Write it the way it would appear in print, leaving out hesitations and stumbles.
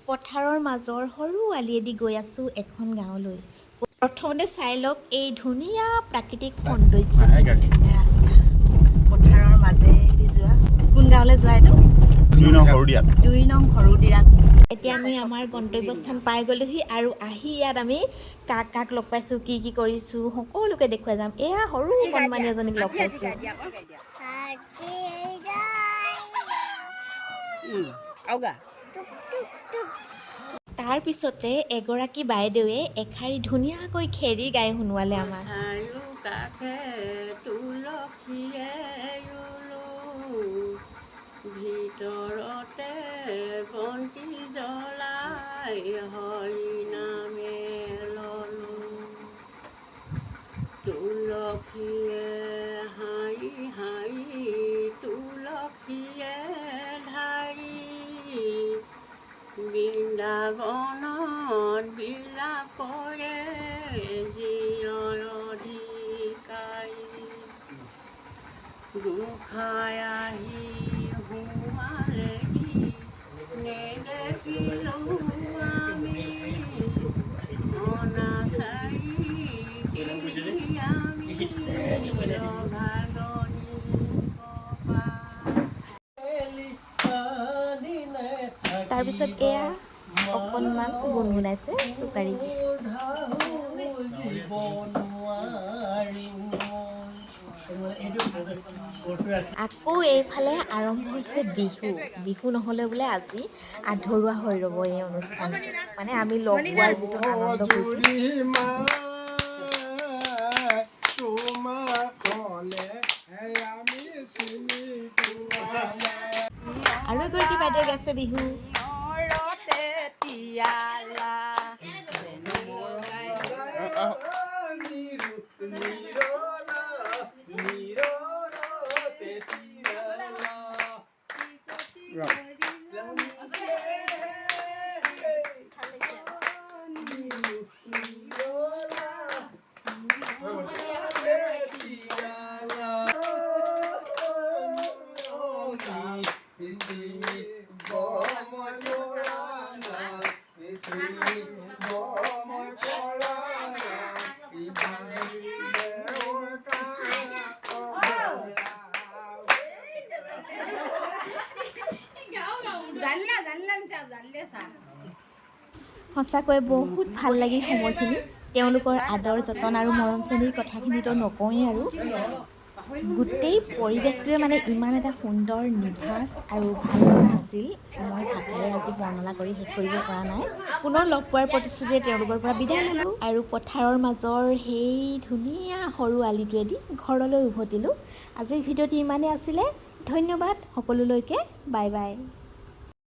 পথাৰৰ মাজৰ সৰু আলিয়েদি গৈ আছোঁ এখন গাঁৱলৈ। প্ৰথমতে চাই লওক এই ধুনীয়া প্ৰাকৃতিক সৌন্দৰ্য, ধুনীয়া ৰাস্তা, পথাৰৰ মাজেদি যোৱা। কোন গাঁৱলৈ যোৱা এইটো? 2 নং সৰুদিয়াত। 2 নং সৰুদিৰাত। এতিয়া আমি আমাৰ গন্তব্যস্থান পাই গ'লোহি আৰু আহি ইয়াত আমি কাক কাক লগ পাইছোঁ, কি কি কৰিছোঁ, সকলোকে দেখুৱাই যাম। এয়া সৰু কণমানি এজনীক লগ পাইছোঁ। হাতী যায়। আৰু গা। টুক টুক টুক। তাৰপিছতে এগৰাকী বাইদেৱে এষাৰি ধুনীয়াকৈ খেৰী গাই শুনোৱালে আমাক। চাৰিও কাষে তুলসীয়ে ৰুলো, ভিতৰতে বন্তি জ্বলাই হৰি নামে ললো। তুলসীয়ে হাঁহি হাঁহি, তুলসীয়ে ধাৰি, বৃন্দাবনত বিলাপ কৰে জীয়ৰ অধিকাৰী। গোসাঁই আহি সোমালেহি, নেদেখিলোঁ আমি। অনাচাৰী আমি অভাগনী কপাল। তাৰপিছত এয়া অকণমান গুণগুণাইছে টোকাৰী গীত। আকৌ এইফালে আৰম্ভ হৈছে বিহু। বিহু নহ'লে বোলে আজি আধৰুৱা হৈ ৰ'ব এই অনুষ্ঠান, মানে আমি লগ পোৱাৰ যিটো আনন্দ ফূৰ্তি। তোমাক ক'লে আমি চিনি পোৱা নাই। আৰু এগৰাকী বাইদেৱে গাইছে বিহু। তিয়ালা। নিৰু নিৰলা নিৰলতে তিৰালা। সঁচাকৈ বহুত ভাল লাগিল সময়খিনি। তেওঁলোকৰ আদৰ যতন আৰু মৰম চেনেহৰ কথাখিনিতো নকওঁৱেই আৰু গোটেই পৰিৱেশটোৱে মানে ইমান এটা সুন্দৰ, নিভাঁজ আৰু ভাল লগা আছিল, মই ভাষাৰে আজি বৰ্ণনা কৰি শেষ কৰিব পৰা নাই। পুনৰ লগ পোৱাৰ প্ৰতিশ্ৰুতিৰে তেওঁলোকৰ পৰা বিদায় ল'লোঁ আৰু পথাৰৰ মাজৰ সেই ধুনীয়া সৰু আলিটোৱেদি ঘৰলৈ উভতিলোঁ। আজিৰ ভিডিঅ'টি ইমানেই আছিলে। ধন্যবাদ সকলোলৈকে। Bye bye.